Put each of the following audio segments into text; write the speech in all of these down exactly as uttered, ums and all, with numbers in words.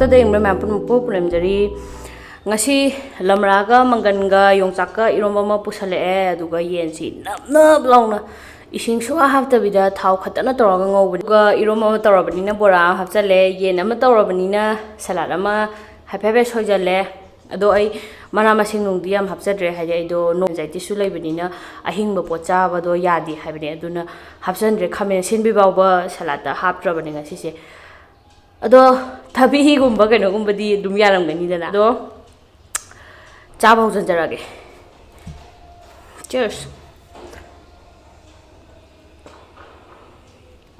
ꯇꯗ ꯌꯦꯡꯕ ꯃꯌꯥꯝ ꯄꯨꯝꯅꯃꯛꯄꯨ ꯄꯨꯅꯦꯝꯖꯔꯤ꯫ ꯉꯁꯤ ꯂꯝꯔꯥꯒ ꯃꯪꯒꯟꯒ ꯌꯣꯡꯆꯥꯛꯀ ꯏꯔꯣꯝꯕ ꯑꯃ ꯄꯨꯁꯜꯂꯛꯑꯦ, ꯑꯗꯨꯒ ꯌꯦꯟꯁꯤ ꯅꯞ ꯅꯞ ꯂꯥꯎꯅ ꯏꯁꯤꯡ ꯁꯨꯡꯍꯥꯞ ꯍꯥꯞꯇꯕꯤꯗ ꯊꯥꯎ ꯈꯛꯇꯅ ꯇꯧꯔꯒ ꯉꯧꯕꯅꯤ꯫ ꯑꯗꯨꯒ ꯏꯔꯣꯝꯕ ꯑꯃ ꯇꯧꯔꯕꯅꯤꯅ ꯕꯣꯔꯥ ꯑꯃ ꯍꯥꯞꯆꯜꯂꯦ, ꯌꯦꯟ ꯑꯃ ꯇꯧꯔꯕꯅꯤꯅ ꯁꯂꯥꯗ ꯑꯃ ꯍꯥꯏꯐꯦꯠ ꯍꯥꯏꯐꯦꯠ ꯁꯣꯏꯖꯜꯂꯦ꯫ ꯑꯗꯣ ꯑꯩ ꯃꯅꯥ ꯃꯁꯤꯡ ꯅꯨꯡꯗꯤ ꯌꯥꯝ ꯍꯥꯞꯆꯗ꯭ꯔꯦ, ꯍꯥꯏꯗꯤ ꯑꯩꯗꯣ ꯅꯣꯟ ꯗꯥꯏꯇꯤꯁꯁꯨ ꯂꯩꯕꯅꯤꯅ ꯑꯍꯤꯡꯕ ꯄꯣꯠ ꯆꯥꯕꯗꯣ ꯌꯥꯗꯦ ꯍꯥꯏꯕꯅꯦ, ꯑꯗꯨꯅ ꯍꯥꯞꯆꯟꯗ꯭ꯔꯦ꯫ ꯈꯥꯃꯦꯟ ꯑꯁꯤꯟꯕꯤ ꯐꯥꯎꯕ ꯁꯂꯥꯗꯇ ꯍꯥꯞꯇ꯭ꯔꯕꯅꯦ ꯉꯁꯤꯁꯦ꯫ ꯑꯗꯣ ꯊꯕꯤꯒꯨꯝꯕ ꯀꯩꯅꯣꯒꯨꯝꯕꯗꯤ ꯑꯗꯨꯝ ꯌꯥꯔꯝꯒꯅꯤꯗꯅ꯫ ꯑꯗꯣ ꯆꯥꯕ ꯍꯧꯖꯤꯟꯖꯔꯒꯦ꯫ Cheers꯫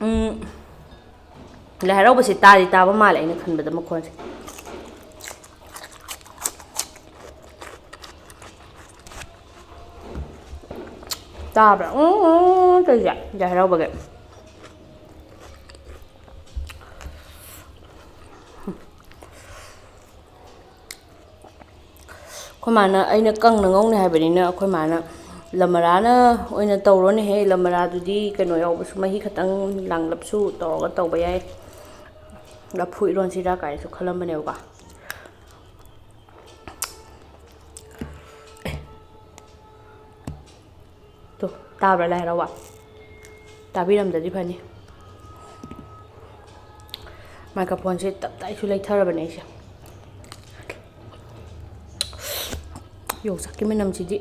ꯎꯝ, ꯂꯥꯏ ꯍꯔꯥꯎꯕꯁꯦ ꯇꯥꯗꯤ ꯇꯥꯕ ꯃꯥꯜꯂꯦ ꯑꯩꯅ ꯈꯟꯕꯗ ꯃꯈꯣꯟꯁꯦ꯫ ꯇꯥꯕ꯭ꯔꯥ? ꯎꯝ, ꯎꯝ, ꯇꯧꯔꯤꯁꯦ ꯂꯥꯏ ꯍꯔꯥꯎꯕꯒꯤ꯫ ꯑꯩꯈꯣꯏ ꯃꯥꯅ, ꯑꯩꯅ ꯀꯪꯅ ꯉꯧꯅꯤ ꯍꯥꯏꯕꯅꯤꯅ ꯑꯩꯈꯣꯏ ꯃꯥꯅ ꯂꯝꯃꯔꯥꯅ ꯑꯣꯏꯅ ꯇꯧꯔꯣꯅꯦꯍꯦ, ꯂꯝꯃꯔꯥꯗꯨꯗꯤ ꯀꯩꯅꯣ ꯌꯥꯎꯕꯁꯨ, ꯃꯍꯤ ꯈꯛꯇꯪ ꯂꯥꯡꯂꯞꯁꯨ ꯇꯧꯔꯒ ꯇꯧꯕ ꯌꯥꯏ, ꯂꯐꯨ ꯏꯔꯣꯟꯁꯤꯔꯥ ꯀꯥꯏꯅꯁꯨ ꯈꯜꯂꯝꯕꯅꯦꯕꯀꯣ꯫ ꯇꯣ, ꯇꯥꯕ꯭ꯔꯥ ꯂꯥꯏ ꯍꯔꯥꯎꯕ? ꯇꯥꯕꯤꯔꯝꯗꯗꯤ ꯐꯅꯤ꯫ ꯃꯥꯏꯀ꯭ꯔꯣꯐꯣꯟꯁꯦ ꯇꯞ ꯇꯥꯏꯁꯨ ꯂꯩꯊꯔꯕꯅꯦ ꯑꯩꯁꯦ꯫ ꯌꯣꯡꯆꯥꯛꯀꯤ ꯃꯅꯝꯁꯤꯗꯤ꯫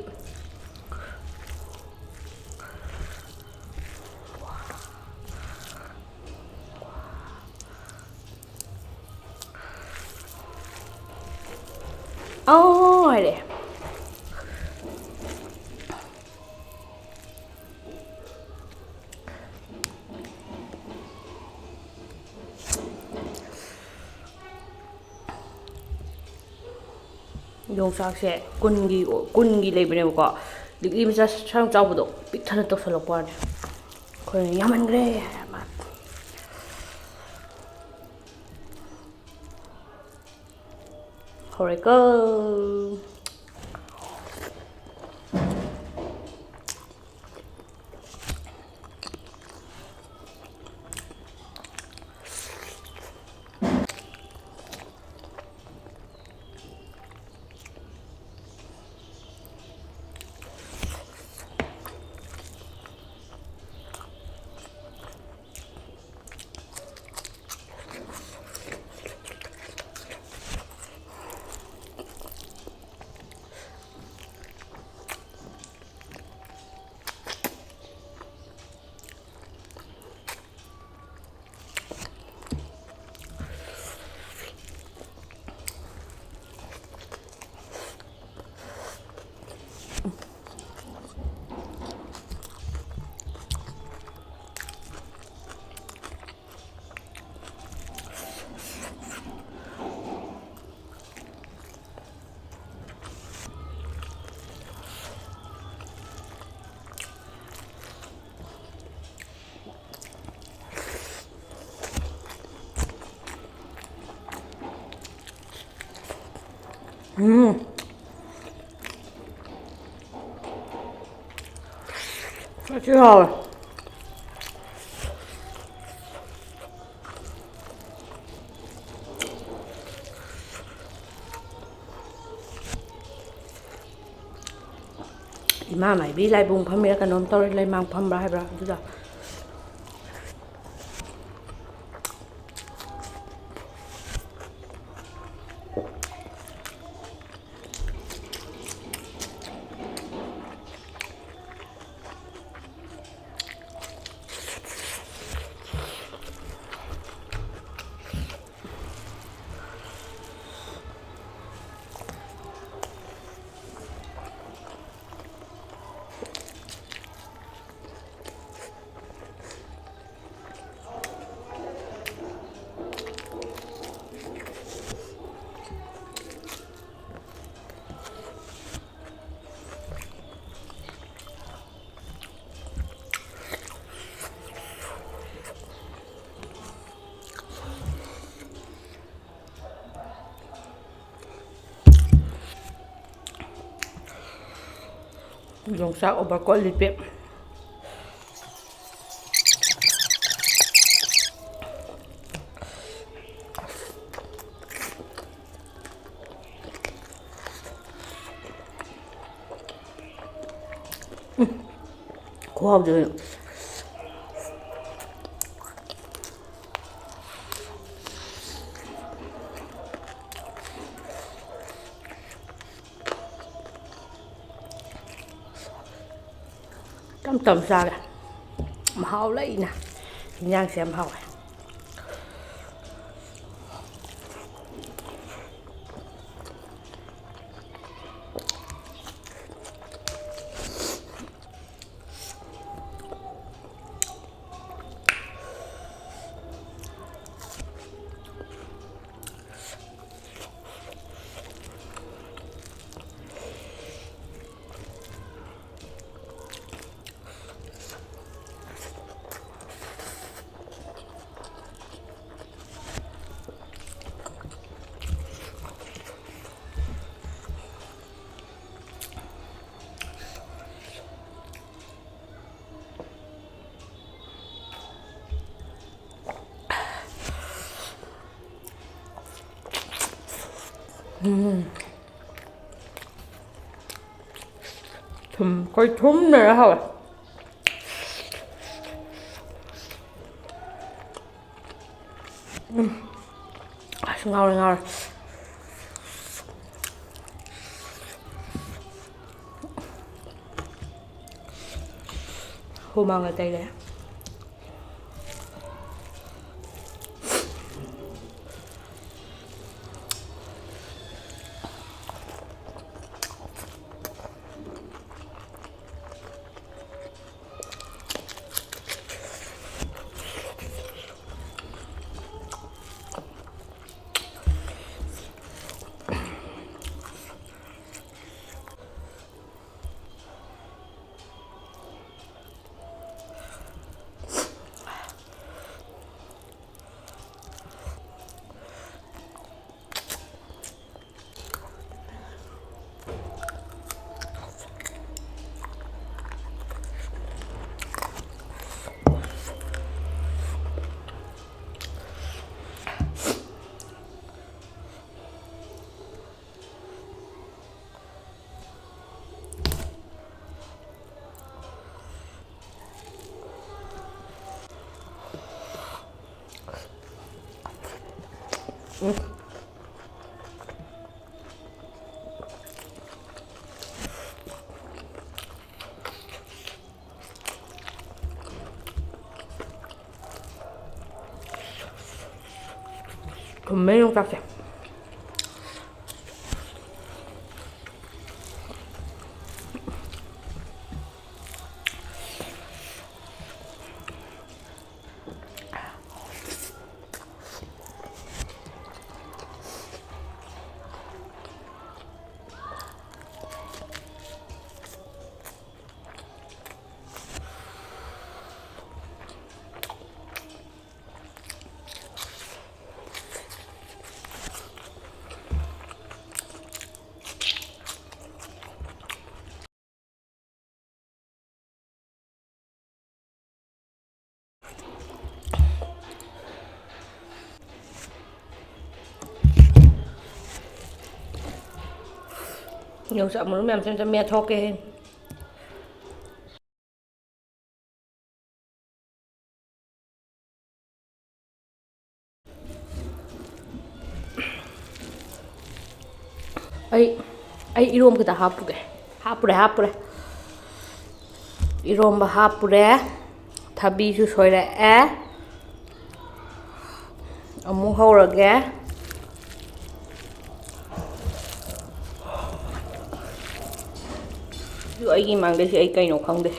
ꯑꯧ ꯍꯥꯏꯔꯛꯑꯦ꯫ ꯌꯣꯡꯆꯥꯛꯁꯦ ꯀꯨꯟꯒꯤ, ꯀꯨꯟꯒꯤ ꯂꯩꯕꯅꯦꯕꯀꯣ, ꯂꯤꯛꯂꯤ ꯃꯆꯥ ꯁ꯭ꯋꯥꯏꯃꯨꯛ ꯆꯥꯎꯕꯗꯣ ꯄꯤꯛ ꯊꯟꯅ ꯇꯧꯁꯜꯂꯛꯄ ꯋꯥꯅꯤ꯫ ꯑꯩꯈꯣꯏꯅ ꯌꯥꯝꯃꯟꯈ꯭ꯔꯦ ꯍꯥꯏꯔ ꯃꯥꯅ꯫ ꯍꯧꯔꯦꯀꯣ꯫ ꯎꯝ꯫ ꯁꯤ ꯍꯥꯎꯋꯦ꯫ ꯏꯃꯥ ꯃꯥꯏꯕꯤ ꯂꯥꯏꯕꯨꯡ ꯐꯝꯃꯤꯔ ꯀꯩꯅꯣꯝ ꯇꯧꯔꯦ, ꯂꯩꯃꯥꯡ ꯐꯝꯕ꯭ꯔꯥ ꯍꯥꯏꯕ꯭ꯔꯥ ꯑꯗꯨꯗ꯫ ꯌꯣꯡꯆꯥꯛ overcoat ꯂꯤꯄꯦ꯫ ꯈꯨꯍꯥꯎꯗꯨ꯫ ꯇꯞ ꯇꯞ ꯆꯥꯒꯦ꯫ ꯃꯍꯥꯎ ꯂꯩꯅ꯫ ꯍꯤꯟꯖꯥꯡꯁꯦ ꯌꯥꯝ ꯍꯥꯎꯋꯦ꯫ ꯎꯝ꯫ ꯊꯨꯝ, ꯑꯩꯈꯣꯏ ꯊꯨꯝꯅꯔ ꯍꯥꯎꯋꯦ꯫ ꯎꯝ꯫ ꯑꯁ, ꯉꯥꯎꯔꯦ, ꯉꯥꯎꯔꯦ꯫ ꯍꯨꯃꯥꯡꯒ ꯇꯩꯔꯦ꯫ ꯊꯨꯝꯃꯦ ꯌꯣꯡꯆꯥꯛꯁꯦ꯫ ꯌꯣꯡꯆꯥꯛ ꯃꯔꯨ ꯃꯌꯥꯝꯁꯦ ꯑꯝꯇ ꯃꯦꯠꯊꯣꯛꯀꯦ꯫ ꯑꯩ ꯑꯩ ꯏꯔꯣꯝꯕꯗ ꯍꯥꯞꯄꯨꯒꯦ꯫ ꯍꯥꯞꯄꯨꯔꯦ, ꯍꯥꯞꯄꯨꯔꯦ꯫ ꯏꯔꯣꯝꯕ ꯍꯥꯞꯄꯨꯔꯦ꯫ ꯊꯕꯤꯁꯨ ꯁꯣꯏꯔꯛꯑꯦ꯫ ꯑꯃꯨꯛ ꯍꯧꯔꯒꯦ꯫ ꯑꯗꯨ ꯑꯩꯒꯤ ꯏꯃꯥꯡꯗꯩꯁꯦ ꯑꯩ ꯀꯩꯅꯣ ꯈꯪꯗꯦ꯫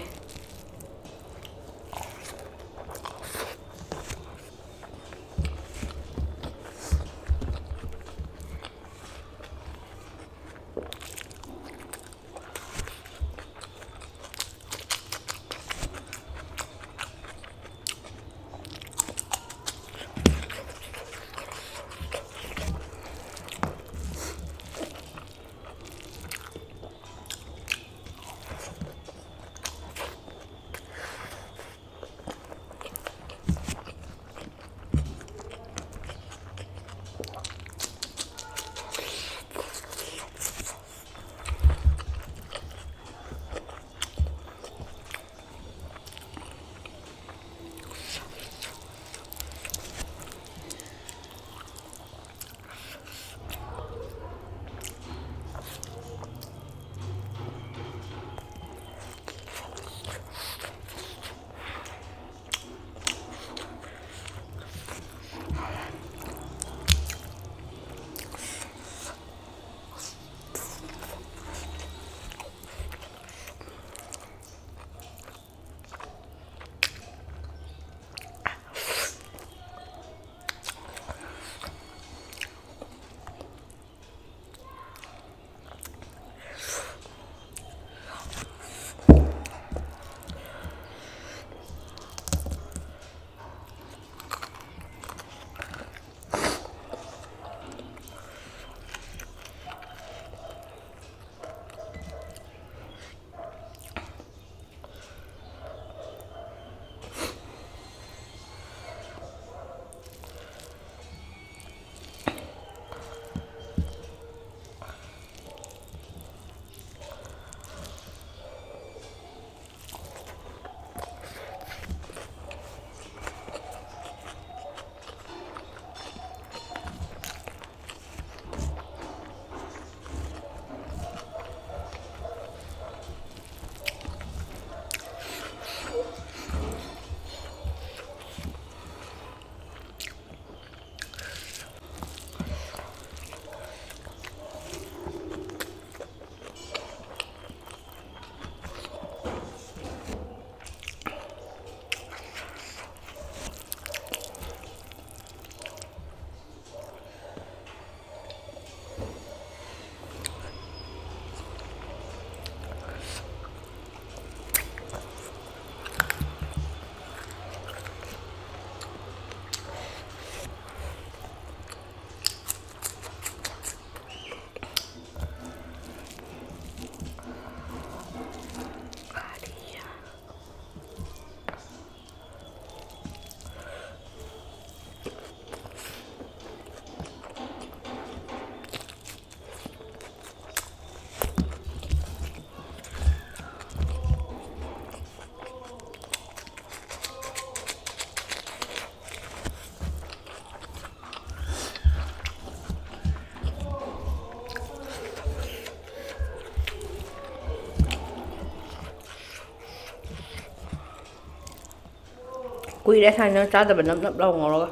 ꯀꯨꯏꯔꯦ ꯁꯨꯃꯥꯏꯅ ꯆꯥꯗꯕ, ꯅꯞ ꯅꯞ ꯂꯥꯎ ꯉꯧꯔꯒ꯫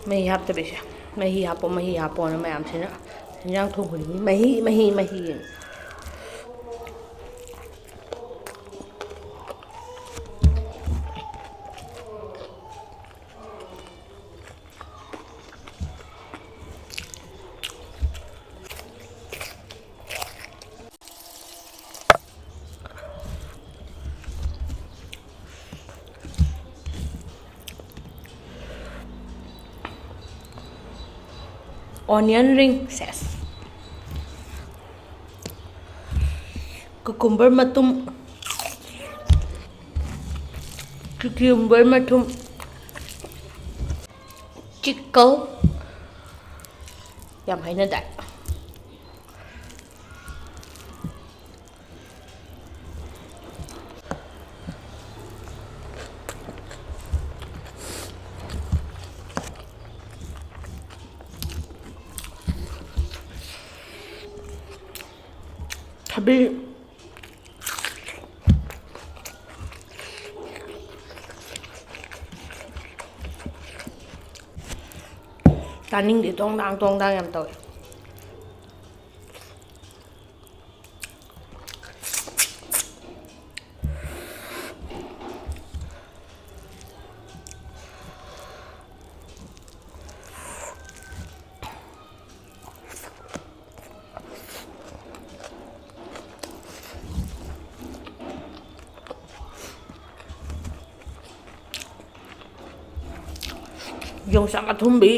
ꯃꯍꯤ ꯍꯥꯞꯇꯕꯤꯁꯦ꯫ ꯃꯍꯤ ꯍꯥꯞꯄꯣ, ꯃꯍꯤ ꯍꯥꯞꯄꯣꯅ ꯃꯌꯥꯝꯁꯤꯅ ꯏꯟꯖꯥꯡ ꯊꯣꯡ ꯈꯨꯗꯤꯡꯒꯤ ꯃꯍꯤ, ꯃꯍꯤ, ꯃꯍꯤ꯫ Onion ring, ꯁꯦꯁ꯫ Cucumber ꯃꯇꯨꯝ, cucumber ꯃꯇꯨꯝ, chickle꯫ ꯌꯥꯝ ꯍꯥꯏꯅꯗꯥꯏ? ꯊꯕꯤ꯫ ꯇꯥꯅꯤꯡꯗꯦ, ꯇꯣꯡꯗꯥꯡ ꯇꯣꯡꯗꯥꯡ ꯌꯥꯝ ꯇꯧꯋꯦ꯫ ꯌꯣꯡꯆꯥꯛ ꯑꯊꯨꯝꯕꯤ꯫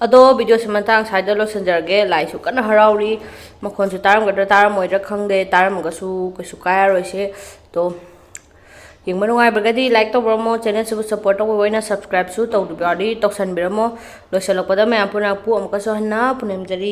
ꯑꯗꯣ video ꯁꯤ ꯃꯇꯥꯡ ꯁ꯭ꯋꯥꯏꯗ ꯂꯣꯏꯁꯤꯟꯖꯔꯒꯦ꯫ ꯂꯥꯏꯁꯨ ꯀꯟꯅ ꯍꯔꯥꯎꯔꯤ꯫ ꯃꯈꯣꯟꯁꯨ ꯇꯥꯔꯝꯒꯗ꯭ꯔꯥ ꯇꯥꯔꯝꯃꯣꯏꯗ꯭ꯔꯥ ꯈꯪꯗꯦ꯫ ꯇꯥꯔꯝꯃꯒꯁꯨ ꯀꯩꯁꯨ ꯀꯥꯏꯔꯔꯣꯏꯁꯦ꯫ ꯑꯗꯣ ꯌꯦꯡꯕ ꯅꯨꯡꯉꯥꯏꯕꯒꯗꯤ like ꯇꯧꯕꯤꯔꯝꯃꯣ, channel ꯁꯤꯕꯨ support ꯇꯧꯕ ꯑꯣꯏꯅ subscribe ꯁꯨ ꯇꯧꯗ꯭ꯔꯤꯕ ꯌꯥꯎꯔꯗꯤ ꯇꯧꯁꯟꯕꯤꯔꯝꯃꯣ꯫ ꯂꯣꯏꯁꯤꯜꯂꯛꯄꯗ ꯃꯌꯥꯝ ꯄꯨꯝꯅꯃꯛꯄꯨ ꯑꯃꯨꯛꯀꯁꯨ ꯍꯟꯅ ꯄꯨꯅꯦꯝꯖꯔꯤ꯫